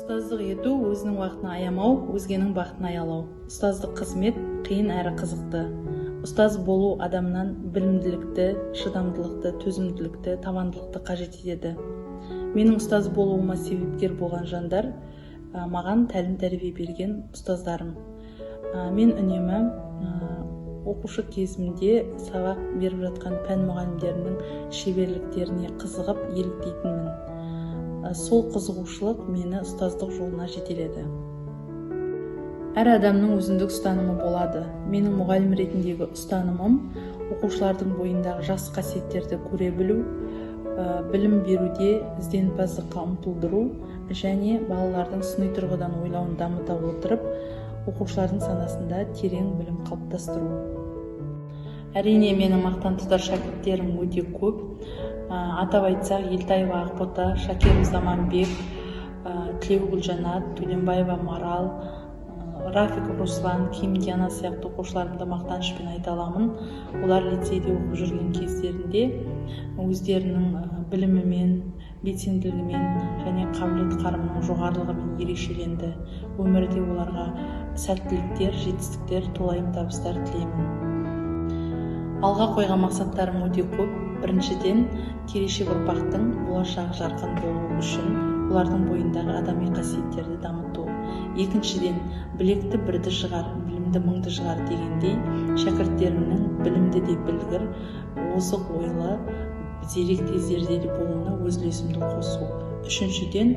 Ұстаздық ету өзінің уақытын аямау, өзгенің бақытын аялау. Ұстаздық қызмет қиын әрі қызықты. Ұстаз болу адамнан білімділікті, шыдамдылықты, төзімділікті, табандылықты қажет етеді. Менің ұстаз болуыма себепкер болған жандар маған тәлім-тәрбие берген ұстаздарым. Мен үнемі оқушы кезімде сабақ беріп жатқан пән мұғалімдерінің шеберліктеріне қызығып еліктейтінмін. Сол қызығушылық мені ұстаздық жолына жетеледі. Әр адамның өзіндік ұстанымы болады. Менің мұғалім ретіндегі ұстанымым оқушылардың бойындағы жақсы қасиеттерді көре білу, білім беруде ізденімпаздыққа ұмтылдыру және балалардың сыни тұрғыдан ойлауын дамыта отырып, оқушылардың санасында терең білім қалыптастыру. Әрине, менің мақтан тұтар шәкірттерім өте көп. Атап айтсақ, Елтаева Ақбота, Шакиров Заманбек, Тілеу Гүлжанат, Төленбаева Марал, Рафиков Руслан, Ким Диана сияқты оқушыларымды мақтанышпен айта аламын. Олар лицейде оқып жүрген кездерінде өздерінің білімімен, белсенділігімен және қабілет қарымының жоғарылығымен ерекшеленді. Өмірде оларға сәттіліктер, жетістіктер, толайым табыстар тілеймін. Алға қойған мақсаттарым өте көп. Біріншіден, келешек ұрпақтың болашағы жарқын болуы үшін олардың бойындағы адами қасиеттерді дамыту. Екіншіден, білекті бірді жығар, білімді мыңды жығар дегендей, шәкірттерімнің білімді де білгір, озық ойлы, зерек те зерделі болуына өз үлесімді қосу. Үшіншіден,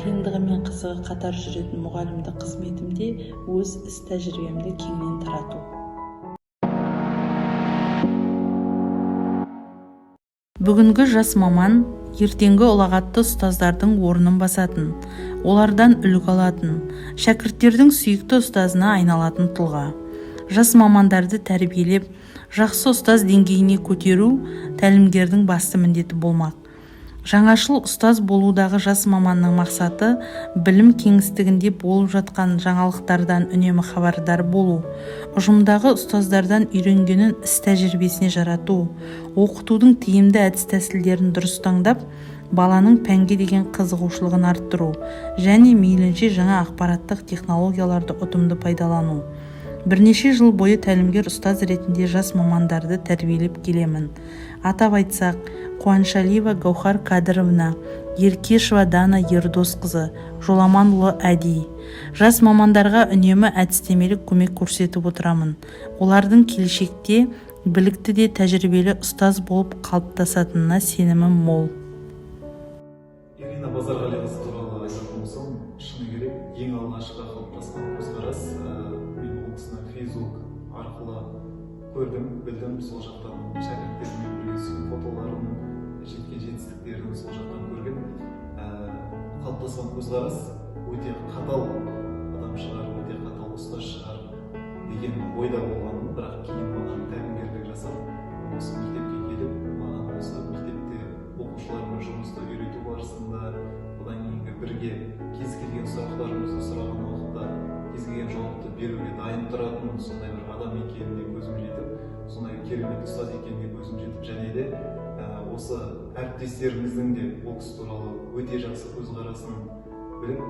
қиындығы мен қызығы қатар жүретін мұғалімдік қызметімде өз іс тәжірибемді кеңінен тарату. Бүгінгі жас маман ертеңгі ұлағатты ұстаздардың орнын басатын, олардан үлгі алатын, шәкірттердің сүйікті ұстазына айналатын тұлға. Жас мамандарды тәрбиелеп, жақсы ұстаз деңгейіне көтеру тәлімгердің басты міндеті болмақ. Жаңашыл ұстаз болудағы жас маманның мақсаты білім кеңістігінде болып жатқан жаңалықтардан үнемі хабардар болу, ұжымдағы ұстаздардан үйренгенін іс тәжірибесіне жарату, оқытудың тиімді әдіс-тәсілдерін дұрыс таңдап, баланың пәнге деген қызығушылығын арттыру және мейлінше жаңа ақпараттық технологияларды ұтымды пайдалану. Бірнеше жыл бойы тәлімгер ұстаз ретінде жас мамандарды тәрбиелеп келемін. Атап айтсақ, Қуаншалиева Гаухар Кадыровна, Еркешова Дана Ердосқызы, Жоламанұлы Әди. Жас мамандарға үнемі әдістемелік көмек көрсетіп отырамын. Олардың келешекте білікті де тәжірибелі ұстаз болып қалыптасатынына сенімім мол. Ирина Базарғалиқызы туралы айтатын болсам, шыны керек, ең алғашқы қалыптасқан көзқарас, мен ол кісіні Facebook арқылы көрдім, білдім. Сол жақтан шәкірттерімен бірге түскен фотоларын, жеткен жетістіктерін сол жақтан көрген. Қалыптасқан көзқарас өте қатал адам шығар, өте қатал ұстаз шығар деген ойда болғанмын. Бірақ кейін маған тәлімгерлік жасап, осы мектепке келіп, маған осы мектепте оқушылармен жұмысты үйрету барысында, одан кейінгі бірге кез келген сұрақтарымызды сұраған уақытта кез келген жауапты беруге дайын тұратын сондай бір адам екеніне көзім жетіп, сондай керемет ұстаз екеніне көзім жетіп, және де осы әріптестеріміздің де ол кісі туралы өте жақсы көзқарасын біліп,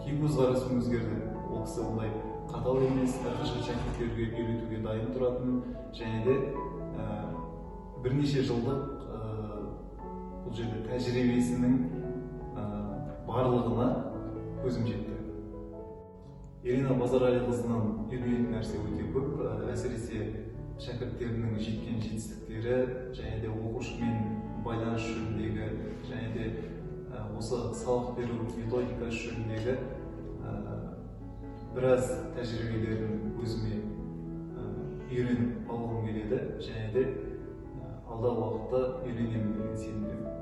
кейін көзқарасым өзгерді. Ол кісі ондай қатал емес, әрқашан шәкірттерге үйретуге дайын тұратын және де бірнеше жылдық бұл жерде тәжірибесінің барлығына көзім жетті. Ирина Базарғалиқызынан үйренетін нәрсе өте көп, әсіресе шәкірттерінің жеткен жетістіктері және де оқушымен байланыс жөніндегі және де осы сабақ беру методикасы жөніндегі біраз тәжірибелерін өзіме үйреніп алғым келеді және де алдағы уақытта үйренемін деген сенімдемін.